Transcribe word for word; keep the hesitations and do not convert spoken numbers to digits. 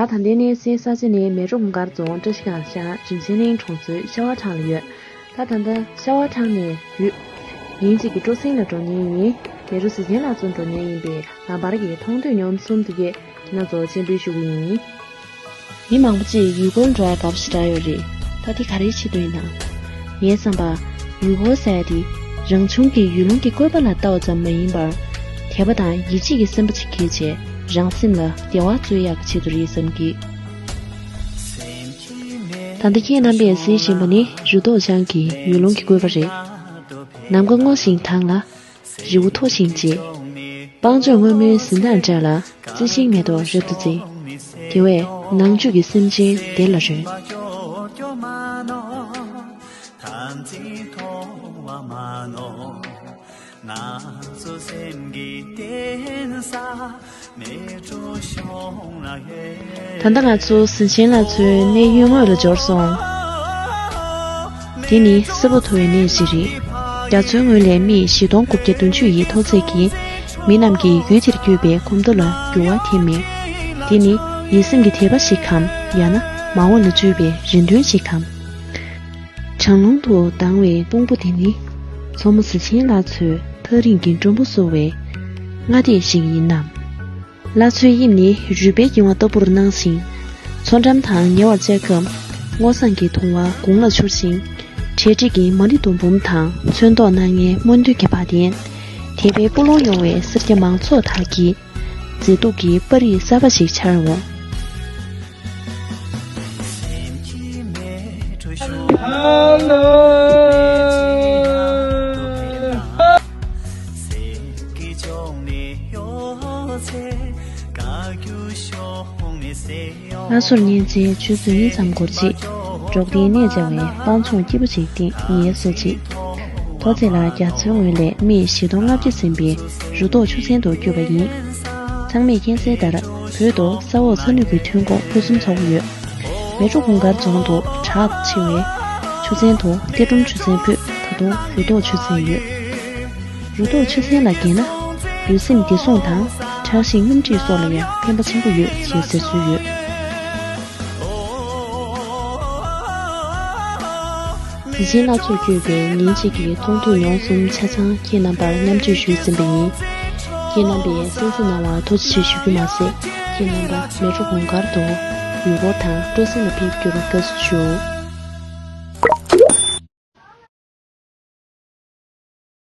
ད་ད་ལྟའི་གནས་སའི་ས་ཆ་ནི་མལ་གྲོ་གུང་དཀར་རྫོང་བཀྲ་ཤིས་སྒང་ཤར་རིན་ཆེན་གླིང་གྲོང་ཚོའི་ཤ་བ་ཁྲང་ལ་ཡོད། ད་ད་ལྟ་ཤ་བ་ཁྲང་ནས་བརྒྱུད་ཉིན་གཅིག་གི་སྤྲོ་གསེང་ལ་འགྲོ་མཁན་ཡིན། མལ་གྲོ་གཟི་ཆེན་ལགས་ཚོ་འགྲོ་མཁན་ཡིན་པས། ལམ་བར་གྱི་མཐོང་ཐོས་མྱོང་གསུམ་དེ་གས་ཁྱེད་རང་ཚོ་སྤྱན་འབུལ་ཞུ་གི་ཡིན། མི་མང་པོ་ཅིག་ཡུལ་སྐོར་འགྲོ་ཡ་དགའ་པོ་ཞེ་དྲག་ཡོད་རེད། ད་དེ་ག་རེའི་ཆེད་དུ་ཡིན་ནམ། ངའི་བསམ་པར་ཡུལ་སྐོར་ཟེར་ཡ་དེ་རང་བྱུང་གི་ཡུལ་ལུང་གི་བཀོད་པ་ལ་ལྟ་བ་ཙམ་མ་ཡིན་པར། དད་པ་དང་ཡིད་ཆེས་ཀྱི་སེམས་པ་ཅིག་སྐྱེས་བྱས་རང་སེམས་ལ་བདེ་བ་སྩོལ་ཡག་གི་ཆེད་དུ་རེད་བསམ་གི། ད་ལྟ་ཁྱེད་རྣམ་པས་གཟིགས་བཞིན་པ་ནི་རུ་ཐོག་ལྗང་གི་ཡུལ་ལུང་གི་བཀོད་པ་རེད། ནམ་མཁའ་སྔོ་ཞིང་དྭངས་ལ། རི་བོ་མཐོ་ཞིང་འཇེ། སྤང་ལྗོངས་སྔོན་མོའི་གཟི་མདངས་བཀྲ་ལ། རྩི་ཤིང་མེ་ཏོག་རབ་ཏུ་རྩི། དེ་བས་ནང་བཅུད་ཀྱི་སེམས་ཅན་བདེ་ལ་རོལ། ད་ལྟ་ང་ཚོ་གཟི་ཆེན་ལ་མཚོའི་གནས་ཡུལ་ངོས་ལ་འབྱོར་སོང་། དེ་ནི་སྲིད་པོ་མཐོ་བའི་གནས་ཤིག་རེད། རྒྱ་མཚོའི་ངོས་ལས་སྨི་བཞི་སྟོང་དགུ་བརྒྱ་བདུན་ཅུ་ཡི་མཐོ་ཚད་ཀྱིས། མི་རྣམས་ཀྱིས་ཡུལ་དེར་བསྐྱོད་པའི་གོམ་མདོ་ལ་འགྱུར་བ་ཐེབས་མེད། དེ་ནི་ཡིད་སེམས་ཀྱི་དད་པ་ཞིག་གམ། ཡང་ན་མ་འོངས་ལ་བཅོལ་བའི་རེ་འདུན་ཞིག་གམ། གྲང་རླུང་དུ་ལྡང་བའི་ཕུང་པོ་དེ་ནི། མཚོ་མོ་གཟི་ཆེན་ལ་མཚོའི་ཐག་རིང་གི་མགྲོན་པོ་བསུ་བའི་སྔ་ལྟས་ཤིག་ཡིན་ནམ། ལ་མཚོའི་དབྱིབས་ནི་རུས་སྦལ་འགྱིང་བ་ལྟ་བུར་སྣང་ཞིང་། མཚོ་འགྲམ་དང་ཉེ་བར་བཅར་སྐབས། སྔོ་བསངས་ཀྱི་བཏུང་བ་དགུང་ལ་འཕྱུར་ཞིང་། འཕྲལ་འགྲིག་གི་མ་རི་དུམ་བུམ་དང་། ཚོན་མདོག་སྣ་ལྔའི་སྨོན་འདུན་གྱི་བ་དན། དད་པའི་སྤུ་ལོང་ཡོང་བའི་སེར་སྐྱ་མང་ཚོགས་དག་གིས། མཛེས་སྡུག་གི་པར་རིས་གསར་པ་ཞིག་འཆར་འོང་། སླར་གསོར་ཉན་ཚེ་ཆུ་ཚོད་གཉིས་ཙམ་འགོར་རྗེས། འབྲོག་སྡེའི་གནས་མཇལ་བའི་སྤང་ལྗོངས་སྐྱིད་པོ་ཞིག་སྟེང་ངལ་གསོ་རྗེས། མཐོ་ཚད་ལ་རྒྱ་མཚོའི་ངོས་ལས་སྨི་བཞི་སྟོང་ལྔ་བརྒྱ་ཟིན་པའི་རུ་ཐོག་ཆུ་ཚན་དུ་བསྐྱོད་པ་ཡིན། ཚང་མས་མཁྱེན་གསལ་ལྟར། བོད་དུ་ས་འོག་ས་ནུབ་ཀྱི་ཐོན་ཁུངས་ཕུན་སུམ་ཚོགས་པོ་ཡོད། མལ་གྲོ་གུང་དཀར་རྫོང་དུ་གྲགས་ཆེ་བའི་ཆུ་ཚན་དུ་གཏེར་སྒྲོམ་ཆུ་ཚན་ཕུད་ད་དུང་རུ་ཐོག་ཆུ་ཚན་ཡོད། རུ་ཐོག་ཆུ་ཚན་ལ་བརྒལ་ན། ལུས་སེམས་བདེ་སྲུང་དང་། ཁྲག་ཤེད་སྙོམས་སྒྲིག་སོགས་ལ་ཡང་ཕན་པ་ཆེན་པོ་ཡོད་ཅེས་ཟེར་སྲོལ་ཡོད། གཟི་བྱིན་སྣ་ཚོགས་བཀོད་པའི་ཉིན་གཅིག་གི་མཐོང་ཐོས་མྱོང་གསུམ་ཆ་ཚང་ཁྱེད་རྣམ་པར་མཉམ་སྤྱོད་ཞུས་ཟིན་པ་ཡིན། ཁྱེད་རྣམ་པས་གསན་གཟིགས་གནང་བར་ཐུགས་རྗེ་ཆེ་ཞུ་རྒྱུ་མ་ཟད། ཁྱེད་རྣམ་པ་མལ་གྲོ་གུང་དཀར་དུ་ཡུལ་སྐོར་དང་སྤྲོ་གསེང་ལ་ཕེབས་རྒྱུར་དགའ་བསུ་ཞུ།